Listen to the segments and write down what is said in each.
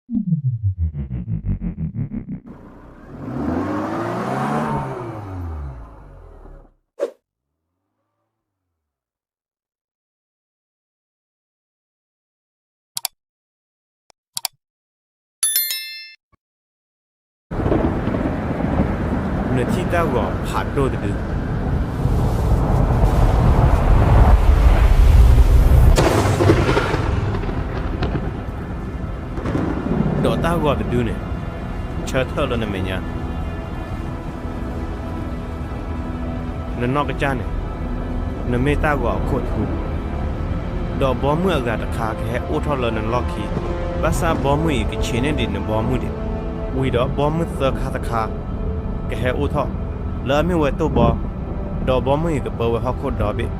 နထံၣ်တၢ်ဂီၤဖးဒိၣ်တဒု ဒီးတၢ်ဂီၤတဒုန့ၣ် ဆၢထၢၣ်လၢနမဲာ်ညါ နနီၢ်ကစၢ်န့ၣ် နမ့ၢ်တၢ်ဂီၤအခိၣ်ထူ, ဒီးဘီမုၢ်အဂၤတခါကဟဲအိၣ်ထီၣ်လၢနလီၢ်ခံ, ဘၣ်ဆၣ်ဘီမုၢ်အံၤကဆံးန့ၢ်ဒံးနဘီမုၢ်ဒံး, ဝံၤဒီးဘီမုၢ်သၢခါတခါ ကဟဲအိၣ်ထီၣ် လၢအမ့ၢ်ဝဲတိၢ်ဘီ, ဒီးဘီမုၢ်အံၤကပၢဝဲဟီၣ်ခိၣ်ဒီဘ့ၣ်,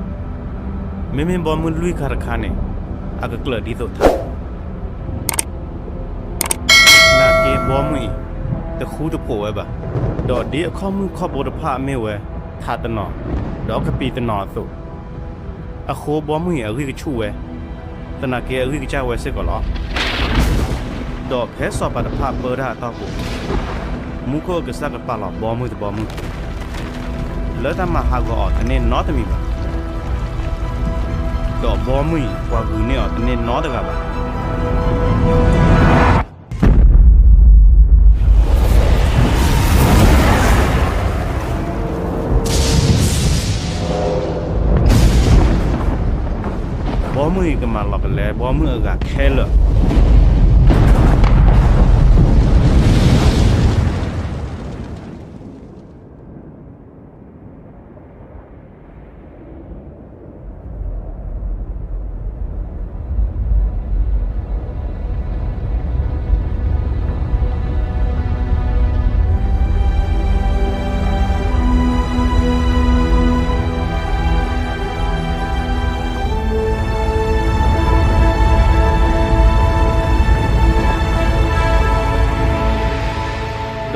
မ့မ့ၢ်ဘီမုၢ်လွံၢ်ခါတခါန့ၣ် အကကျၢၤဒ်သိးထး သနာ်က့ဘီမုၢ်အံၤ တဃူတဖိးဝဲဘၣ်, ဒီးဒ်အခီၣ်မုၢ်ခီၣ်ဘိတဖၣ်အမ့ၢ်ဝဲ ထးတနီၤ ဒီးကပံာ်တနီၤအသိး, အဃိဘီမုၢ်အံၤအဂံၢ်ကဆူၣ်ဝဲ, သနာ်က့အဂံၢ်ကစၢ်ဝဲစ့ၢ်ကီးလီၤ. ဒီးဖဲစီၤပၤတဖၣ်ပၢတၢ်အတီၢ်ပူၤ, မူခိၣ်အကစၢ်ကပာ်လီၤဘီမုၢ်တဘီမုၢ် လၢတၢ်မၤဟးဂီၤအီၤတန့ၢ်နီတမံၤဘၣ်, ဒီးဘီမုၢ်အံၤပှၤဂုာ်န့ၢ်အီၤတန့ၢ်နီတဂၤဘၣ်. ဘီမုၢ်အံၤကမၤလီၤကလဲဘီမုၢ်အဂၤခဲလၢာ်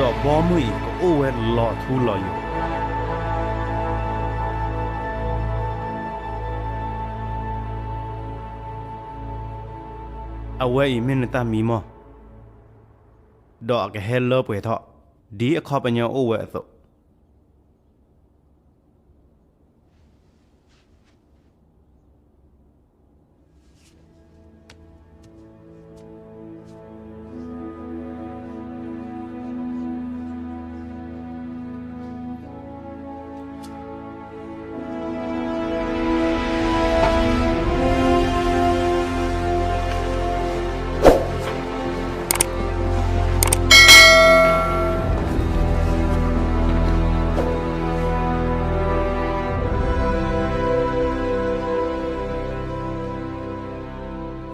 ဒီးဘီမုၢ်အံၤကအိၣ်ဝဲလီၤထူလီၤယိာ် အဝဲအံၤမ့ၢ်နတၢ်မံမီၢ်, ဒီးအကဟဲလၢပှဲၤထီၣ် ဒ်အခီပညီအိၣ်ဝဲအသိး.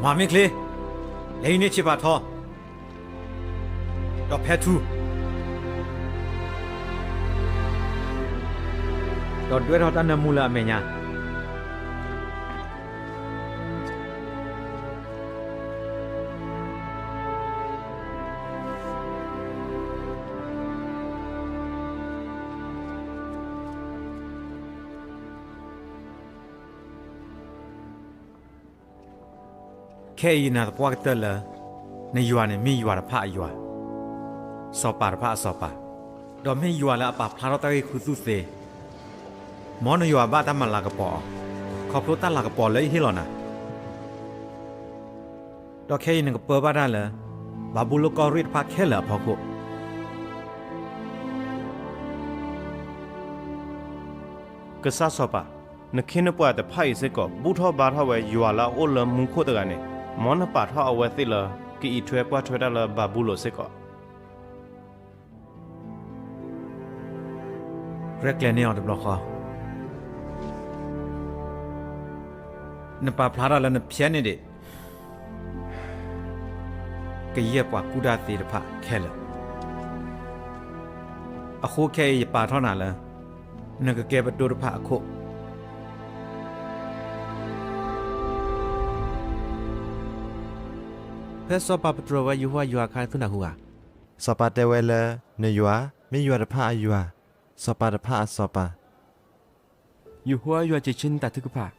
မၤမ့ၢ်ချ့, လဲၤဟံးန့ၢ်ဆ့ပာ်ထီ, ဒီးဖဲထူ, ဒီးဒွဲၣ်ထီၣ်တၢ်နၢမူလၢအမဲာ်ညါ. ခဲအံၤယနာ်သပှၢ်ကတၢၢ်လၢ နယွၤန့ၣ်မ့ၢ်ယွၤတဖၣ်အယွၤ, စီၤပၤတဖၣ်အစီၤပၤ, ဒီးမ့ၢ်ယွၤလၢအပာ်ဖျါထီၣ်တၢ်ဂ့ၢ်ခူသူၣ်သ့, မ်နယွၤဘၣ်တၢ်မၤလၤကပီၤအီၤ, ခီဖျိတၢ်လၤကပီၤလၢယဟ့ၣ်လီၤနၤ. ဒီးခဲအံၤနကပၢဘၣ်တၢ်လၢ ဘၤဘူလိၣ်ကီၢ်ရ့ၣ်တဖၣ်ခဲလၢာ်အဖီခိၣ်. ကစၢ်စီၤပၤ, နခ့နပှၤတဖၣ်အံၤစ့ၢ်ကီး ဘူၣ်ထီၣ်ဘါထီၣ်ဝဲယွၤလၢအအိၣ်လၢမူခိၣ်တဂၤန့ၣ်, မ်နပာ်ထီၣ်အဝဲသ့ၣ်လၢ ကအံးထွဲကွၢ်ထွဲတၢ်လၢဘၤဘူလိၣ်စ့ၢ်ကီး. ရဲၣ်ကျဲၤန့ၢ်အီၤတဘျီဃီ, နပာ်ဖျါထီၣ်လၢနဖျဲးန့ၢ်ဒံး ကယဲၢ်ပှၤကူၣ်တၢ်သ့တဖၣ်ခဲလၢာ်, အဃိခဲအံၤယပာ်ထီၣ်နၤလၢ နကကဲပဒိၣ်တဖၣ်အခိၣ်. ဖဲစီၤပၤပတြၢၤဝဲယဟိဝၤယွၤအခါ နသူၣ်နၢ်ဟူဧါ. စီၤပၤတဲဝဲလၢ နယွၤ မ့ၢ်ယွၤတဖၣ်အယွၤ, စီၤပၤတဖၣ်အစီၤပၤ. ယဟိဝၤယွၤစံးဆၢနတၢ်ထုကဖၣ်,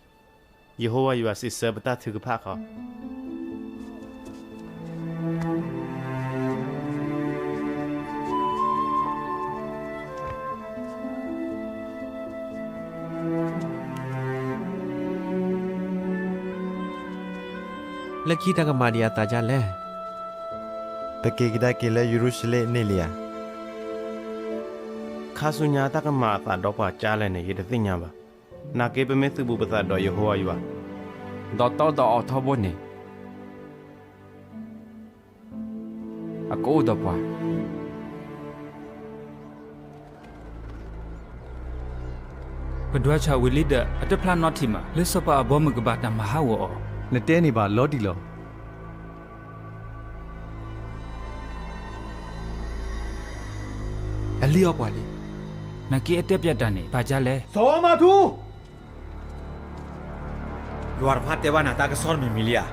ယဟိဝၤယွၤစံးဆၢပတၢ်ထုကဖၣ်ဃီ. လၢခံတၢ်ကမၤဒံးအသးဒ်လဲၣ်. ပက့ၤကဒါက့ၤလၢယရူၤၡလ့ၣ်န့ၣ်လံဧါ. ခါဆူညါတၢ်ကမၤအသးဒီးပှၤဒ်လဲၣ်န့ၣ် ယတသ့ၣ်ညါဘၣ်. နာ်က့ပမ့ၢ်သုးဘူးပသးဒီးယဟိဝၤယွၤ, ဒီးတီဒီးအီၤထီဘိန့ၣ် အကအိၣ်ဒီးပှၤ ပဒွးဆၣ်ဝံၤလံဒီး အတဖျါနီထံၣ်မး လၢစီၤပၤအဘီမုၢ်ကဘၣ်တၢ်မၤဟးဂီၤအီၤ. နတဲန့ၣ်ဘၣ်လီၤတံၢ်လီၤ. အလံၣ်အီပှၤလံ. နာ်က့အတဲပၠးတၢ်န့ၣ် ဘၣ်ဒ်လဲၣ်. စီၤမၤထူ ယွၤတဖၣ်တဲဘၣ်နၤတၢ်ကစီၣ်တမံၤမံၤလံဧါ.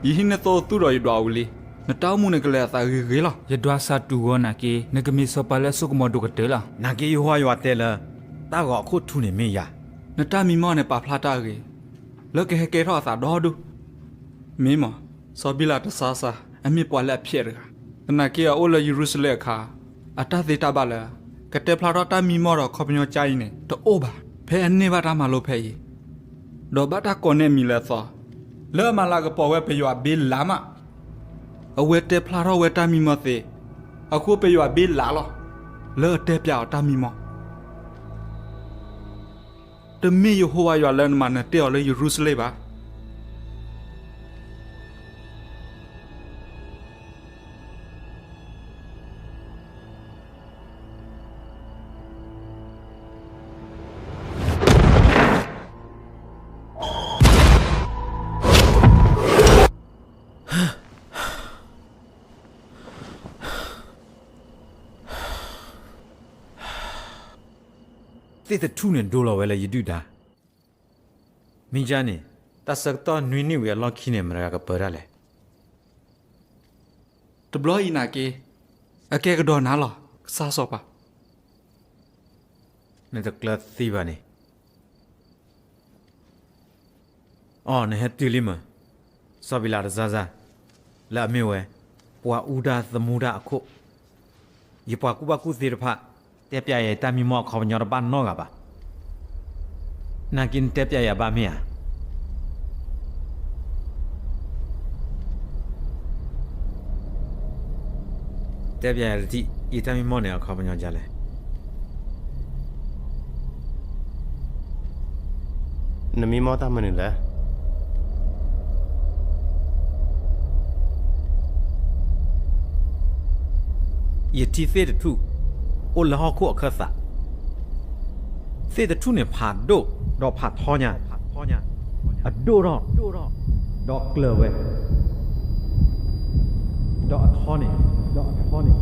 ယဟံးန့ၢ်သိအသူၣ်ဒီးယဒွးအီၤဝံၤလံ. နတၢ်အိၣ်မူန့ၣ်ကလဲၤအသးဂ့ၤဂ့ၤလီၤ. ယဒွးစၢ်တူၢ်ဂီၤနာ်က့ နကမ့ၢ်စီၤပၤလၢအစိကမီၤဒိၣ်ကတၢၢ်လီၤ. နာ်က့ယဟိဝၤယွၤတဲလၢ တၢ်ဂီၤအခိၣ်ထူန့ၣ်မ့ၢ်ယၤ. နတၢ်မံမီၢ်န့ၣ်ပာ်ဖျါတၢ်အဂ့ၤ လၢကဟဲကဲထီၣ်အသးဒီဒူၣ်. မ့ၢ်မး, စီၤဘံလးတစါစၢ် အမ့ၢ်ပှၤလၢအဖျဲးတဂၤ, သနာ်က့အအိၣ်လၢယရူၤၡလ့ၣ်အခါ အတၢ်သ့တၢ်ဘၣ်လၢ ကတဲဖျါထီၣ်တၢ်မံမီၢ်ဒီးအခီပညီကါအံၤန့ၣ် တအိၣ်ဘၣ်. ဖဲအန့ၢ်ဘၣ်တၢ်မၤလိဖဲအံၤ ဒီးဘၣ်တၢ်ကိးန့ၢ်အမံၤလၢအသီ, လၢအမၤလၤကပီၤဝဲပယွၤဘ့လးမး, အဝဲတဲဖျါထီၣ်ဝဲတၢ်မံမီၢ်သ့ အဃိပယွၤဘ့လးလီၤ လၢအတဲပၠးအီၤတၢ်မံမီၢ်. တမ့ၢ်ယဟိဝၤယွၤလၢနမၤနၢၤတ့ၢ်အီၤလၢယရူၤၡလ့ၣ်ဘၣ်. သ့ၣ်တထူၣ်န့ၣ်ဒိလီၤဝဲလၢယဒုၣ်ဒါ, မ့ၢ်ယါန့ၣ် တၢ်ဆၢကတီၢ်နွံနံၣ်ဝံၤအလီၢ်ခံန့ၣ် မတၤတဂၤကပၢတၢ်လဲၣ်. တဘျီအံၤနာ်က့ အကဲကဒီးနၤလီၤ ကစၢ်စီၤပၤ. နတကျၢၤသံဘၣ်န့ၣ် အီၤ နဟဲတုၤလံမး, စီၤဘံလးတစါစၢ် လၢအမ့ၢ်ဝဲ ပှၤအူဒါသမူဒါအခိၣ်, ယပှၤကူၣ်ဘၣ်ကူၣ်သ့တဖၣ် တဲပၠးယၤတၢ်မံမီၢ်အခီပညီတဘၣ်နီတဂၤဘၣ်. နာ်က့နတဲပၠးယၤဘၣ်မ့ၢ်ဧါ. တဲပၠးယၤတထံၣ် ယတၢ်မံမီၢ်န့ၣ်အခီပညီဒ်လဲၣ်. နမံမီၢ်တၢ်မနုၤလဲၣ်. ယထံၣ်သ့ၣ်တထူၣ် အိၣ်လၢဟီၣ်ခိၣ်အခၢၣ်သး, သ့ၣ်တထူၣ်န့ၣ်ဖးဒိၣ်ဒီးဖးထီညါ, အဒိၣ်ထီၣ် ဒီးကျၢၤဝဲ, ဒီးအထီန့ၣ် ဒီးအထီန့ၣ်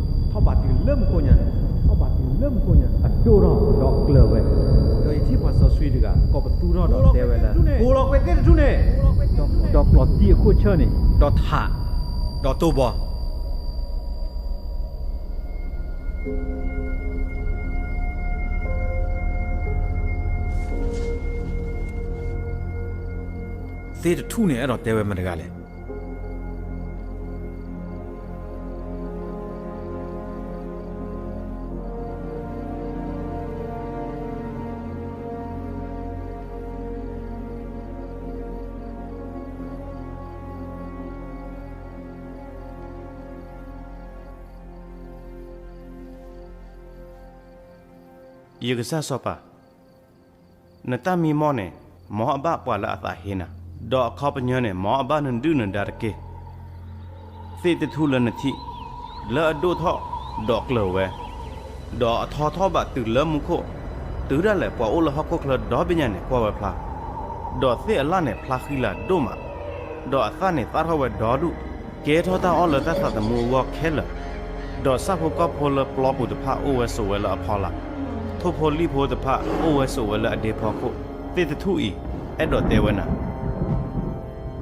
ထီၣ်ဘးတုၤလၢမူခိၣ်ညါ, ထီၣ်ဘးတုၤလၢမူခိၣ်ညါ အဒိၣ်ထီၣ်ဒီးကျၢၤဝဲ, ဒီးယထံၣ်ပှၤစီဆှံတဂၤ ကိးပသူထီၣ်ဒီးတဲဝဲလၢ ကိးလီၤကွံာ်သ့ၣ်တထူၣ်န့ၣ်, ဒီးကျီၤတံၢ်အခိၣ်ဆၢန့ၣ် ဒီးထး, ဒီးတိၢ်ဘီ သ့ၣ်တထူၣ်န့ၣ်အဲၣ်ဒိးတဲဝဲမတၤတဂၤလဲၣ်. ယကစၢ်စီၤပၤ, နတၢ်မံမီၢ်န့ၣ် မ်အဘၣ်ပှၤလၢအသးဟ့နၤ, ဒီးအခီပညီန့ၣ် မ်အဘၣ်နဒုၣ်နဒါတက့ၢ်. သ့ၣ်တထူၣ်လၢနထံၣ် လၢအဒိၣ်ထီၣ်ဒီးကျၢၤဝဲ, ဒီးအထီထီၣ်ဘးတုၤလၢမူခိၣ်, တုၤဒၣ်လဲာ်ပှၤအိၣ်လၢဟီၣ်ခိၣ်ချၢဒီဘ့ၣ်ညါန့ၣ်ကွၢ်ဝဲဖျါ, ဒီးသ့ၣ်အလၣ်န့ၣ်ဖျါဃံလၤဒိၣ်မး, ဒီးအသၣ်န့ၣ်သၣ်ထီၣ်ဝဲဒီဒူၣ်, ကဲထီၣ်တၢ်အီၣ်လၢတၢ်သးသမူအဂီၢ်ခဲလၢာ်, ဒီးဆၣ်ဖိကီၢ်ဖိလၢပျီပူၤတဖၣ်အိၣ်ဝဲဆိးဝဲလၢအဖီလာ်, ထိၣ်ဖိလံၣ်ဖိတဖၣ်အိၣ်ဝဲဆိးဝဲလၢအဒ့ဖီခိၣ်. သ့ၣ်တထူၣ်အံၤ အဲၣ်ဒိးတဲဝဲနၤ,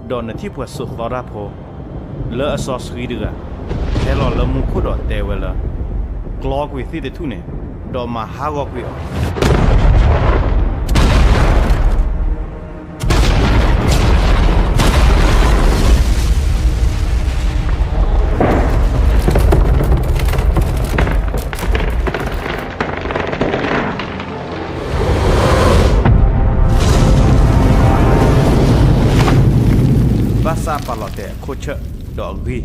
ဒီးနထံၣ်ပှၤစိာ်သီတၢ်ဖိ လၢအစီဆှံတဂၤ ဟဲလီၤလၢမူခိၣ်ဒီးတဲဝဲလၢ ကျီကွံာ်သ့ၣ်တထူၣ်န့ၣ် ဒီးမၤဟးဂီၤကွံာ်အီၤ. ဘၣ် အခိၣ်ဆၢၣ်ဒီး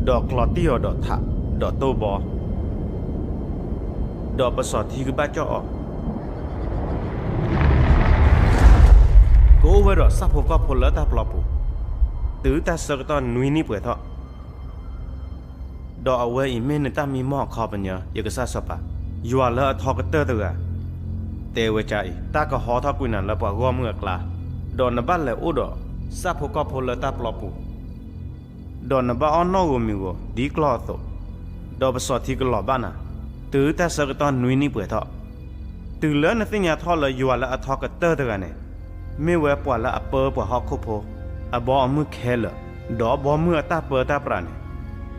အဂံၢ်, ဒီးကျီၤတံၢ်အီၤဒီးထး, ဒီးတိၢ်ဘီ, ဒီးပစီၤထံကဘၣ်ကၠီၣ်အီၤ. ကအိၣ်ဝဲဒီးဆၣ်ဖိကီၢ်ဖိလၢတၢ်ပျီပူၤ, တုၤတၢ်ဆၢကတီၢ်နွံနံၣ်ပှဲၤထီၣ်. ဒီးအဝဲအံၤမ့ၢ်နတၢ်မံမီၢ်အခီပညီ, ယကစၢ်စီၤပၤ, ယွၤလၢအထီကတၢၢ်တဂၤ, တဲဝဲဒ်အံၤ, တၢ်ကဟီထီၣ်ကွံာ်နၤလၢပှၤဂီၢ်မုၢ်အကျါ, ဒီးနဘၣ်လဲၤအိၣ်ဒီးဆၣ်ဖိကီၢ်ဖိလၢတၢ်ပျီပူၤ, ဒီးနဘၣ်အီၣ်နီၣ်ဧိၤမံၤဧိၤဒ်ကျီၢ်အသိး, ဒီးပစီၤထံကလီၤဘၣ်နၤ, တုၤတၢ်ဆၢကတီၢ်နွံနံၣ်ပှဲၤထီၣ်. တုၤလၢနသ့ၣ်ညါထီၣ်လၢယွၤလၢအထီကတၢၢ်တဂၤန့ၣ်, မ့ၢ်ဝဲပှၤလၢအပၢပှၤဟီၣ်ခိၣ်ဖိ, အဘီအမုၢ်ခဲလၢာ်, ဒီးဘီမုၢ်အတၢ်ပၢတၢ်ပြးန့ၣ်,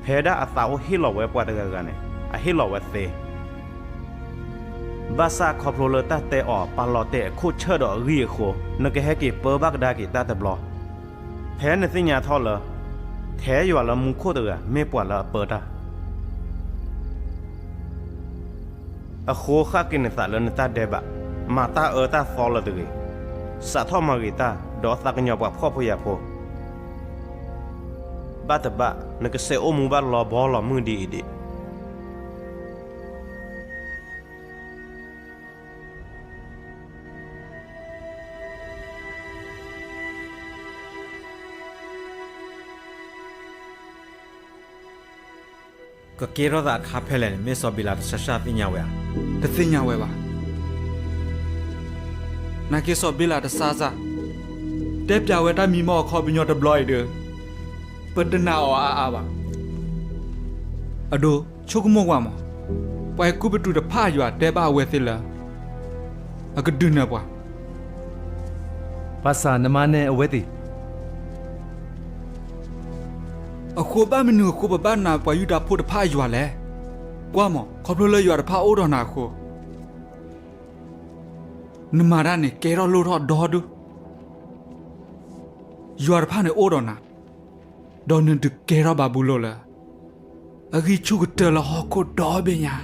ဖဲဒၣ်အသးအိၣ်ဟ့ၣ်လီၤဝဲပှၤတဂၤဂၤန့ၣ်, အဟ့ၣ်လီၤဝဲသ့. ဘၣ်ဆၣ်ခီဖျိလၢတၢ်တဲအီၤပာ်လီၤတဲာ်အခိၣ်ဆၢၣ်ဒီးအဂံၢ်အဃိ, နကဟဲက့ၤပၢဘၣ်ကဒါက့ၤတၢ်တဘျီ, ဖဲနသ့ၣ်ညါထီၣ်လၢ ထဲယွၤလၢမူခိၣ်တဂၤမ့ၢ်ပှၤလၢအပၢတၢ် အဃိဃၣ်က့ၤနသးလၢနတၢ်ဒဲးဘး, မၤတၢ်အၢတၢ်သီလၢၤတဂ့ၤ, စးထီၣ်မၤဂ့ၤတၢ်, ဒီးသးကညီၤပှၤဖှီၣ်ဖိယာ်ဖိ, ဘၣ်တဘၣ် နကစဲးအိၣ်မူဘၣ်လီၤဘီလီၤမုၢ်ဒ်အံၤဒံး. ကကဲထီၣ်သးအခါဖဲလဲၣ်န့ၣ် မ့ၢ်စီၤဘ့လးတၡါစၢ်သ့ၣ်ညါဝဲဧါ. တသ့ၣ်ညါဝဲဘၣ်. နာ်က့စီၤဘ့လးတၡါစၢ် တဲပၠးဝဲတၢ်မံမီၢ်အခီပညီတဘျီအံၤဒီး ပတနာ်အီၤအါအါဘၣ်. အဒိ ဆိကမိၣ်ကွၢ်မး, ပှၤအဲၤကူပတူးတဖၣ်အယွၤတဲဘၣ်အဝဲသ့ၣ်လၢ အကဒုးနၢၤပှၤ ဘၣ်ဆၣ်နမၤန့ၢ်အဝဲသ့ၣ် အဃိဘၣ်မနုၤအဃိပဘၣ်နာ်ပှၤယူဒၤဖိတဖၣ်အယွၤလဲၣ်. ကွၢ်မး, ခီဖျိလၢယွၤတဖၣ်အိၣ်ဒီးနၤအဃိ, နမၤတၢ်န့ၣ်ကဲထီၣ်လိၣ်ထီၣ်ဒီဒူၣ်. ယွၤတဖၣ်န့ၣ်အိၣ်ဒီးနၤ, ဒီးနဒုးကဲထီၣ်ဘၤဘူလိၣ်လၢ အဂံၢ်ဆူၣ်ကတၢၢ်လၢဟီၣ်ခိၣ်ဒီဘ့ၣ်ညါ.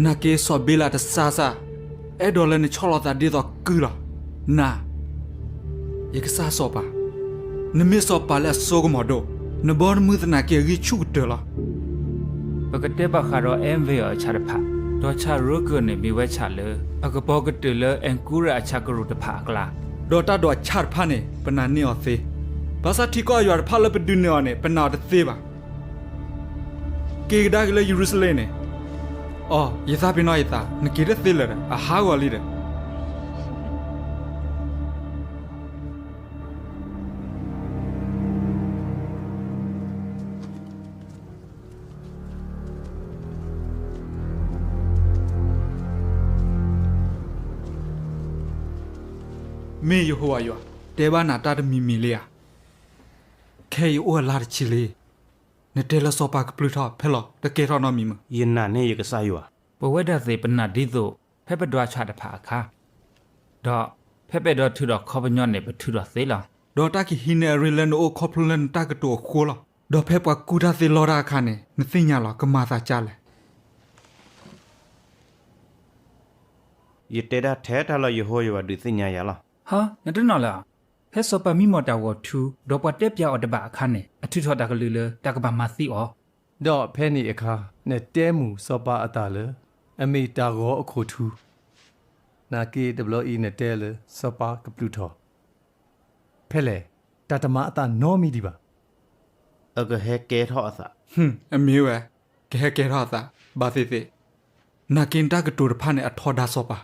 နာ်က့စီၤဘ့လးတၡါစၢ် အဲၣ်ဒိးလၢနဆီၣ်လီၤသးဒ်သိးကုၢ်လီၤ. နၤ, ယကစၢ်စီၤပၤ, နမ့ၢ်စီၤပၤလၢအစိကမီၤဒိၣ်, နဘီနမုၢ်သနာ်က့အဂံၢ်ဆူၣ်ကတၢၢ်လီၤ. ပကတဲဘၣ်ဃးဒီးအဲၣ်ဝ့ၤအီၤအဆၣ်တဖၣ်, ဒီးဆၣ်ရိကၢၢ်န့ၣ်မ့ၢ်ဝဲဆၣ်လၢ အကပီၤကတၢၢ်လၢအဲၤကူရၣ်အဆၣ်ကရူၢ်တဖၣ်အကျါ, ဒီးတၢ်ဒိးအဆၣ်တဖၣ်န့ၣ် ပနာ်န့ၢ်အီၤသ့, ဘၣ်ဆၣ်ထံကီၢ်အယွၤတဖၣ်လၢပဒုးနဲၣ်အီၤန့ၣ် ပနာ်အီၤတသ့ဘၣ်. က့ၤကဒါက့ၤလၢယရူၤၡလ့ၣ်န့ၣ်, အိ, ယသးပ့ၤနီၣ်ယသး, နက့ၤတသ့လၢၤဒီး အဟးဂီၤလံဒီး မ့ၢ်ယဟိဝၤယွၤ, တဲဘၣ်နၤတၢ်တမံၤမံၤလံဧါ. ခဲအံၤအိၣ်အလါတဆံလံ, နတဲလၢစီၤပၤကပျုၢ်ထီၣ်ဖဲလဲၣ် တကဲထီၣ်နီတမံၤမုၢ်. ယနာ်န့ၢ်ယကစၢ်ယွၤ, ပဝဲဒၣ်သ့ၣ်ပနာ်ဒ်သိး ဖဲပဒွးဆၣ်တဖၣ်အခါ, ဒီးဖဲပအဲၣ်ဒိးထုးထီၣ်ခီပညီန့ၣ် ပထုးထီၣ်သ့လီၤ. ဒီးတၢ်ကဟံးန့ၢ်အရ့လၢနအိၣ်ခီဖျိလၢနတၢ်ကတိၤအဃိလီၤ. ဒီးဖဲပှၤကူၣ်တၢ်သ့လီတၢ်အခါန့ၣ် နသ့ၣ်ညါလီၤ ကမၤသးကၢ်လဲၣ်. ယတဲဒၣ်ထဲတၢ်လၢယဟိဝၤယွၤဒုးသ့ၣ်ညါယၤလီၤ. ဟါ, နတနီၣ်လၢၤဧါ. ဖဲစီၤပၤမံမီၢ်တၢ်ဂီၤထူ, ဒီးပှၤတဲပၠးအီၤတဘၣ်အခါန့ၣ် အထုးထီၣ်တၢ်ကလုၢ်လၢတၢ်ကဘၣ်မၤသံအီၤ. ဒီးဖဲန့ၣ်အခါ နတဲမုာ်စီၤပၤအတၢ်လၢ အမ့ၢ်တၢ်ဂီၤအခိၣ်ထူ, နာ်က့တဘျီအံၤနတဲလၢစီၤပၤကပျုၢ်ထီၣ်, ဖဲလဲၣ်, တၢ်တမၤအသးနီတမံၤဒံးဘၣ်. အကဟဲကဲထီၣ်အသး. အမ့ၢ်ဝဲ, ကဟဲကဲထီၣ်အသး, ဘၣ်သ့ၣ်သ့ၣ်. နာ်က့နတၢ်ကတိၤတဖၣ်န့ၣ် အထီဒါစီၤပၤ,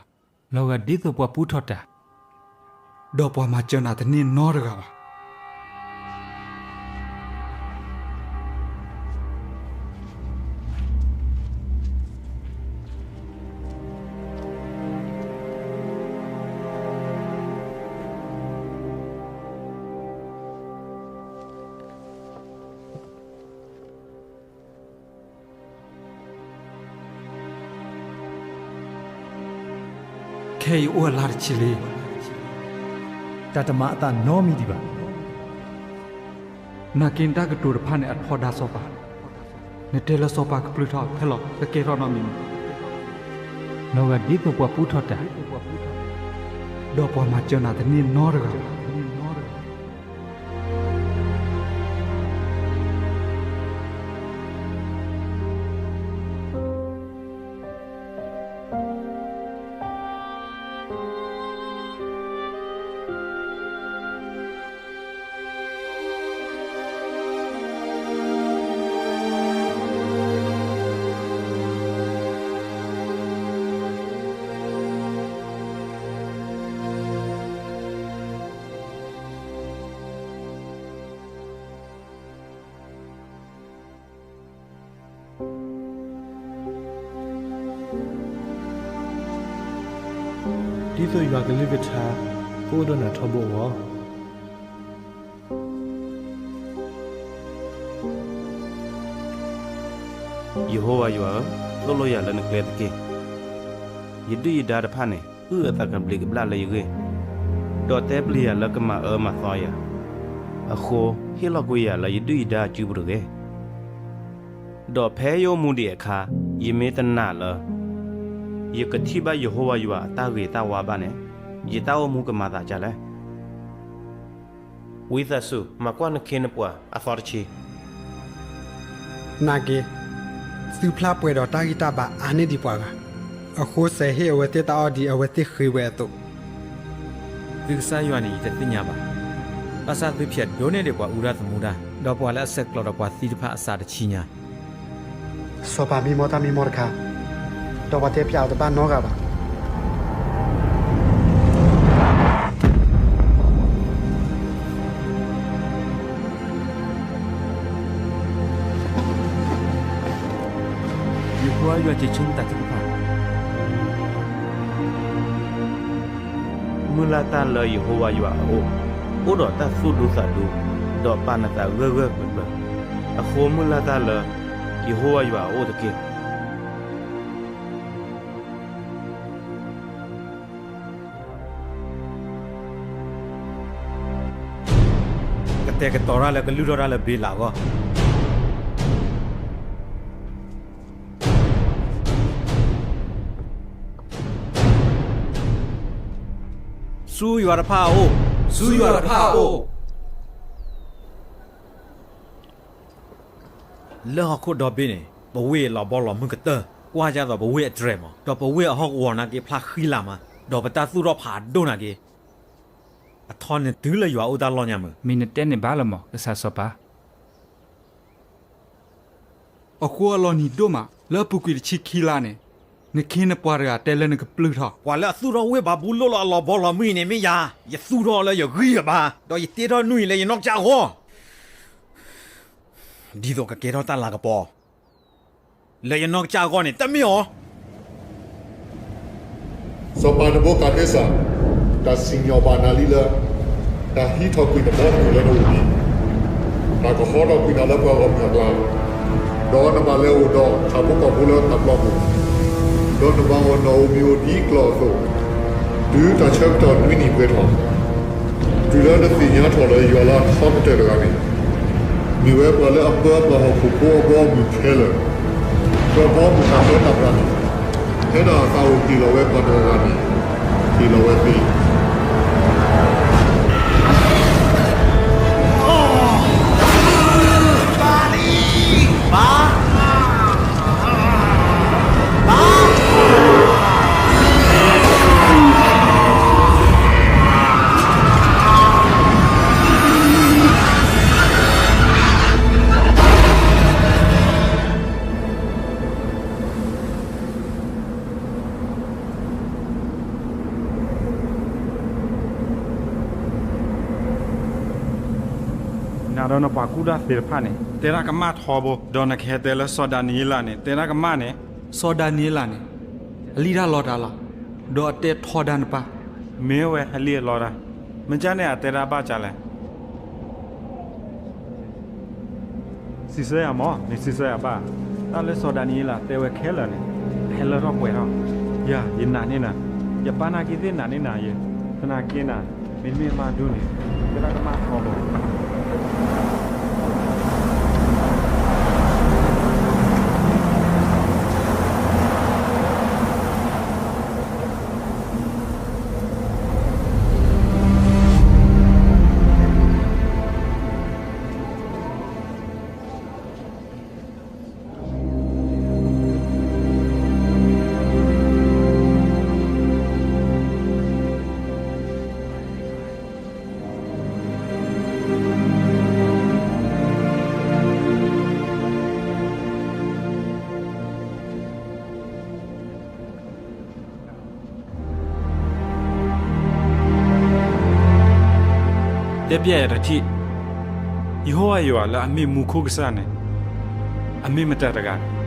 လီၤဂာ်ဒ်သိးပှၤပူထီၣ်တၢ်, ဒီးပှၤမၤစၢၤနၤတန့ၢ်နီတဂၤဘၣ်. ခဲအံၤအိၣ်အလါတဆံလံ, တၢ်တမၤအသးနီတမံၤဒံးဘၣ်. နာ်က့နတၢ်ကတိၤတဖၣ်န့ၣ် အထီဒါစီၤပၤ, နတဲလၢစီၤပၤကပျုၢ်ထီၣ်ဖဲလဲၣ် တကဲထီၣ်နီတမံၤမုၢ်, လီၤဂာ်ဒ်သိးပှၤပူထီၣ်တၢ်, ဒီးပှၤမၤစၢၤနၤတန့ၢ်နီတဂၤဘၣ်. ဒ်သိးယွၤကလုၢ်ကထါကအိၣ်ဒီးနၤထီဘိအဂီၢ်. ယဟိဝၤယွၤဧၢ, သိၣ်လိယၤလၢနကျဲတက့ၢ်. ယဒုၣ်ယဒါတဖၣ်န့ၣ် အုၣ်အသးကဘျံးကဘျၣ်လၢယဂ့ၢ်, ဒီးတဲပျံၤယၤလၢကမၤအၢမၤသီယၤ. အဃိ, ဟ့ၣ်လီၤကွံာ်ယၤလၢယဒုၣ်ယဒါအစုပူၤတဂ့ၤ. ဒီးဖဲယအိၣ်မူဒံးအခါ, ယမ့ၢ်တနာ်လၢ ယကထံၣ်ဘၣ်ယဟိဝၤယွၤအတၢ်ဂ့ၤတၢ်ဝါဘၣ်န့ၣ်, ယတၢ်အိၣ်မူကမၤသးဒ်လဲၣ်. ဝံသးစူၤ မၤကွၢ်နခ့နပှၤအသီတဆံ. နာ်က့ၤ, သုဖျါပှဲၤဒီးတၢ်ဂံၢ်တၢ်ဘါအါန့ၢ်ဒံးပှၤဂၤ, အဃိ စးဟ့ၣ်အဝဲသ့ၣ်တၢ်အီၣ်ဒ်အဝဲသ့ၣ်ဃ့ဝဲအသိး. သုကစၢ်ယွၤန့ၣ် ယတသ့ၣ်ညါဘၣ်. ဘၣ်ဆၣ်သုဖျဲးဒိၣ်န့ၢ်ဒံးပှၤအူဒၣ်သမူဒၣ်, ဒီးပှၤလၢအဆဲးကျိးဒီးပှၤသံတဖၣ်အစးတဆံညါ. စီၤပၤမံမီၢ်တၢ်မံမီၢ်တခါ, ဒီးပှၤတဲဖျါအီၤတဘၣ်နီတဂၤဘၣ်. ယဟိဝၤယွၤ စံးဆၢနတၢ်ထုကဖၣ်. မုၢ်လၢ်တၢ်လၢယဟိဝၤယွၤအအိၣ်, အိၣ်ဒီးတၢ်သူၣ်ဒူသးဒူ, ဒီးပာ်နသးဂၢၢ်ဂၢၢ်ကျၢၤကျၢၤ. အဃိ မုၢ်လၢ်တၢ်လၢယဟိဝၤယွၤအအိၣ်တက့ၢ်. ကတဲာ်ကတီၤတၢ်လၢကလုၢ်ထီၣ်တၢ်လၢဘ့လးအဂီၢ်. ဆူယွၤတဖၣ်အအိၣ်, ဆူယွၤတဖၣ်အအိၣ်. လၢဟီၣ်ခိၣ်ဒီဘ့ၣ်န့ၣ် ပဝ့ၢ်လီၤဘီလီၤမုၢ်ကတၢၢ်, ကွၢ်ဒ်သိးပဝ့ၢ်အတြဲၤမး, ဒီးပဝ့ၢ်အဟီၣ်ကဝီၤနာ်က့ဖျါဃံလၤမး, ဒီးပတၢ်သူၣ်ထီၣ်ဖးဒိၣ်နာ်က့, အထီန့ၣ်တုၤလၢယွၤအအိၣ်တၢ်လီၢ်ညါမုၢ်. မ့ၢ်နတဲန့ၣ်ဘၣ်လီၤမး ကစၢ်စီၤပၤ. အဃိအလီၤနံၤဒိၣ်မး, လၢအပူၤကွံာ်တဆံခံလါန့ၣ်, နခ့နပှၤတဂၤတဲလၢနကပျုၢ်ထီၣ်. ပှၤလၢအသူၣ်ထီၣ်ဝ့ၢ်ဘၤဘူလိၣ်လၢအလီၤဘီလီၤမုၢ်အံၤန့ၣ်မ့ၢ်ယၤ, ယသူၣ်ထီၣ်လၢယဂံၢ်ယဘါ, ဒီးယတ့ထီၣ်နွံအံၤလၢယနီၢ်ကစၢ်အဂီၢ်, ဒ်သိးကကဲထီၣ်တၢ်လၤကပီၤ လၢယနီၢ်ကစၢ်အဂီၢ်န့ၣ် တမ့ၢ်အီၤ. စီၤပၤနဘူၤခၣ်နံစၢ်, တၢ်စံၣ်ညီၣ်ဘၣ်နၤလံလၢ တၢ်ဟံးထီၣ်ကွံာ်နဘီမုၢ်လၢနအိၣ်လံ, တၢ်ကဟီထီၣ်ကွံာ်နၤလၢပှၤဂီၢ်မုၢ်အကျါ, ဒီးနဘၣ်လဲၤအိၣ်ဒီးဆၣ်ဖိကီၢ်ဖိလၢတၢ်ပျီပူၤ, ဒီးနဘၣ်အီၣ်နီၣ်ဧိၤမံၤဧိၤဒ်ကျီၢ်အသိး, တုၤတၢ်ဆၢကတီၢ်နွံနံၣ်ပှဲၤထီၣ်, တုၤလၢနသ့ၣ်ညါထီၣ်လၢယွၤလၢအထီကတၢၢ်တဂၤန့ၣ် မ့ၢ်ဝဲပှၤလၢအပၢပှၤဟီၣ်ခိၣ်ဖိအဘီအမုၢ်ခဲလၢာ်, ပှၤဘီမုၢ်တၢ်ပၢတၢ်ပြးန့ၣ်, ဖဲဒၣ်အသးအိၣ်က့ၤလီၤဝဲပှၤတဂၤဂၤန့ၣ်, က့ၤလီၤဝဲသ့ နၤဒီးနပှၤကူၣ်တၢ်သ့ၣ်တဖၣ်န့ၣ် တဲတၢ်ကမၣ်ထီဘိ, ဒီးနကဟဲတဲလၢစီၤဒၤနံးယ့လးန့ၣ် တဲတၢ်ကမၣ်န့ၣ်, စီၤဒၤနံးယ့လးန့ၣ် အလံၣ်တၢ်လီတၢ်လီၤ, ဒီးအတဲထီဒါနပၢ်, မ့ၢ်ဝဲအလံၣ်အလီတၢ်, မ့ၢ်ကၢ်န့ၣ်အတဲတၢ်ဘၣ်ကၢ်လဲၣ်. စံးဆၢယၤမး, မ့ၢ်စံးဆၢယၤဘၣ်, တၢ်လၢစီၤဒၤနံးယ့လးတဲဝဲခဲလၢာ်န့ၣ် ဟဲလၢထီၣ်ပှဲၤထီၣ်, ယၤ ယနာ်န့ၢ်နၤ, ယပၢ်နာ်က့သ့ၣ်နာ်န့ၢ်နၤယဲ, သနာ်က့နၤ, မ့တမ့ၢ်မါဒူန့ၣ် ကဲတၢ်ကမၣ်ထီဘိ တဲပျဲယၤတထံၣ်, ယဟိဝၤယွၤလၢအမ့ၢ်မူခိၣ်ကစၢ်န့ၣ် အမ့ၢ်မတၤတဂၤ